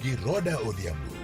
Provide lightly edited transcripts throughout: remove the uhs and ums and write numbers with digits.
Gi Roda Odhiambo.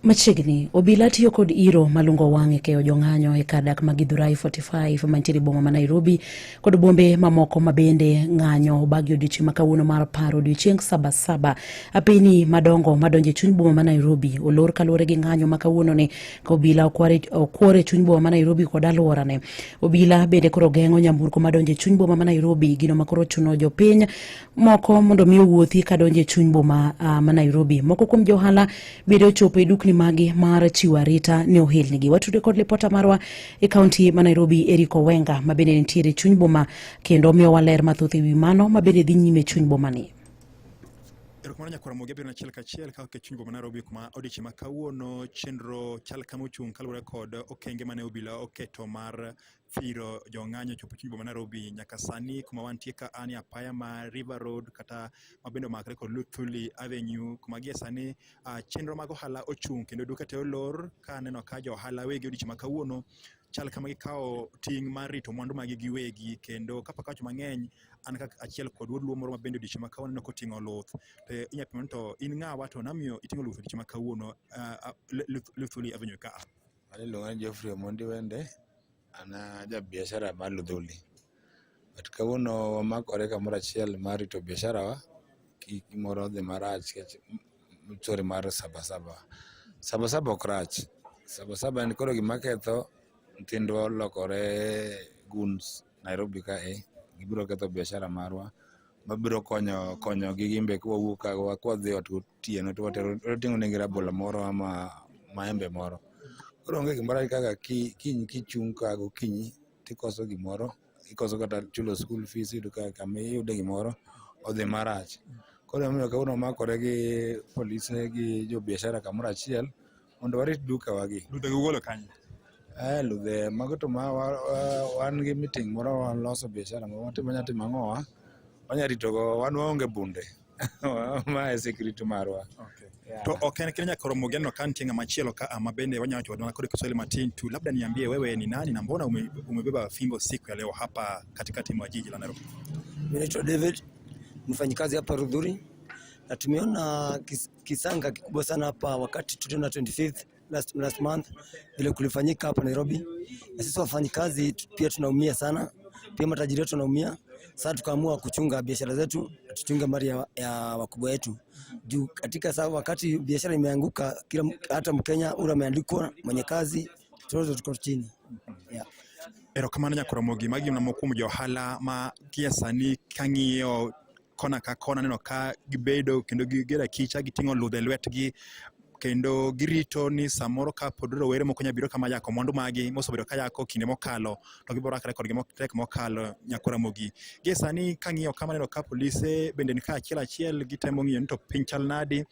Machiegni, obila tiyo kod iro malungo wang' e keyo jong'anyo e kar dak ma Githurai 45 mantiere boma ma Nairobi kod bombe mamoko ma bende ng'anyo obagi odiochieng' ma kawuono mar paro odiochieng' Sabasaba. Apeyni madongo madonjo e chuny boma ma Nairobi olor kaluwore gi ng'anyo ma kawuono ni ka obila okwore e chuny boma ma Nairobi kod alworane. Obila bende koro geng'o nyamburko madonjo e chuny boma ma Nairobi, gino ma koro chuno jopiny moko mondo mi owuothi kadonjo e chuny boma ma Nairobi. Moko kuom johala bende ochopo e dukni magi mar chiwo arita ne ohelnigi. Watude kod lipota marwa e kaunti ma Nairobi, Eric Owenga, ma bende nitiere e chuny boma kendo miyowa ler mathoth e wi mano ma bende dhi nyime e chuny boma ni. Erokamano nyakwar Ramogi abiro achiel kachiel ka ok e chuny boma Nairobi kuma odiechieng' ma kawuono chenro chal kama ochung' kaluwore kod okenge mane obila oketo mar thiro jong'anyo chopo chuny boma Nairobi. Nyaka sani kuma wantie ka an e apaya ma River Road kata ma bende omakre kod Luthuli Avenue kuma gie sani chenro mag ohala ochung' kendo duka te olor ka aneno ka jo ohala wegi odiechieng' ma kawuono chal kama gikawo ting' mar rito mwandu magi giwegi kendo kapok awacho mang'eny an kaka achiel kod wuod luo moro ma bende odiechieng' ma kawuono aneno koting'o luth to inya pimo ni to in ng'awa to namiyo iting'o luth odiechieng' ma kawuono Luthuli Avenue ka a. An iluonga ni Geoffrey Omondi Wende, an ja biashara mar Luthuli. But kawuono wamakore kamoro achiel mar rito biashara wa kik gimoro odhi marach nikech story mar Sabasaba. Sabasaba ok rach. Sabasaba en koro gima ketho nyithindwa olokore goons Nairobi kae, gibiro ketho biashara marwa mabiro konyo konyogi gin be kwawuok ka kwadhi ot gotieno to watero wating'o negi rabolo moro ama maembe moro. Koro onge gima rach kaka kiny kichung' ka gokinyi tikoso gimoro, ikoso kata chulo school fees iyudo ka kama iyude gimoro odhi marach. Koro emomiyo kawuono wamakore gi polise gi jo biashara kamoro achiel mondo warit duka wagi. Ludhe ugolo kanye? Eh, ludhe mago to ma wan gi meeting moro waloso biashara moro watimo wanya timo ang'owa wanya ritogo wan waonge bunde ma e security marwa. Okay. Yeah. To ok en kende nyaka romo geno ka nitie ng'ama chielo ka ama bende wanya wacho wadwa kod Kiswahili matin tu, labda niambie wewe ni nani na mbona umebeba fimbo siku ya leo hapa katikati mwa jiji la Nairobi? Mimi naitwa David, mfanyikazi hapa Rudhuri, na tumeona kisanga kikubwa sana hapa wakati tuliona 25th last month vile kulifanyika hapa Nairobi, na sisi wafanyikazi pia tunaumia sana, pia matajiri wetu wanaumia. Sasa tukaamua kuchunga biashara zetu, tuchunge mali ya wakubwa wetu juu katika saa wakati biashara imeanguka, kila hata Mkenya ule ameandikwa mwenye kazi, tunazo tuko chini. Yeah. Erokamano nyakwar Ramogi, magi mana moko kuom jo ohala ma gie sani kang'iyo kona ka kona aneno ka gibedo kendo gigero akicha giting'o ludhe e lwetgi kendo girito ni samoro ka pod rowere moko nyalo biro kama yako mwandu magi mosebedo ka yako kinde mokalo to gibiro rakre kodgi matek mokalo nyakwar Ramogi. Gie sani kang'iyo kama aneno ka polise bende ni ka achiel achiel gitemo ng'iyo ni to piny chal nadi.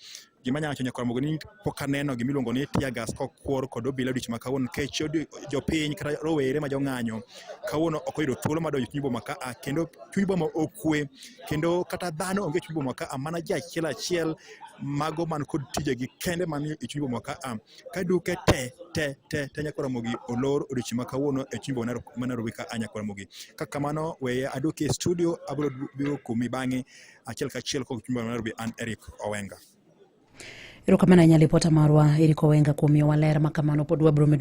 Gima anyalo wacho nyakwar Ramogi ni pok aneno gima iluongo ni tear gas kokwor kod obila odiochieng' ma kawuono nikech jopiny kata rowere ma jong'anyo kawuono ok oyudo thuolo mar donjo e chuny boma ka a kendo chuny boma okwe kendo kata dhano onge e chuny boma ka a mana ji achiel achiel mago man kod tijegi kende man e chuny boma ka a ka duke te te te te nyakwar Ramogi olor odiochieng' ma kawuono e chuny boma ma Nairobi ka a nyakwar Ramogi. Ka kamano weye aduoki e studio abiro biro kuomi bang'e achiel kachiel kowuok e chuny boma ma Nairobi an Eric Owenga. Erokamano ahinya lipota marwa Eric Owenga kuom miyowa ler ma kamano pod wabiro medo.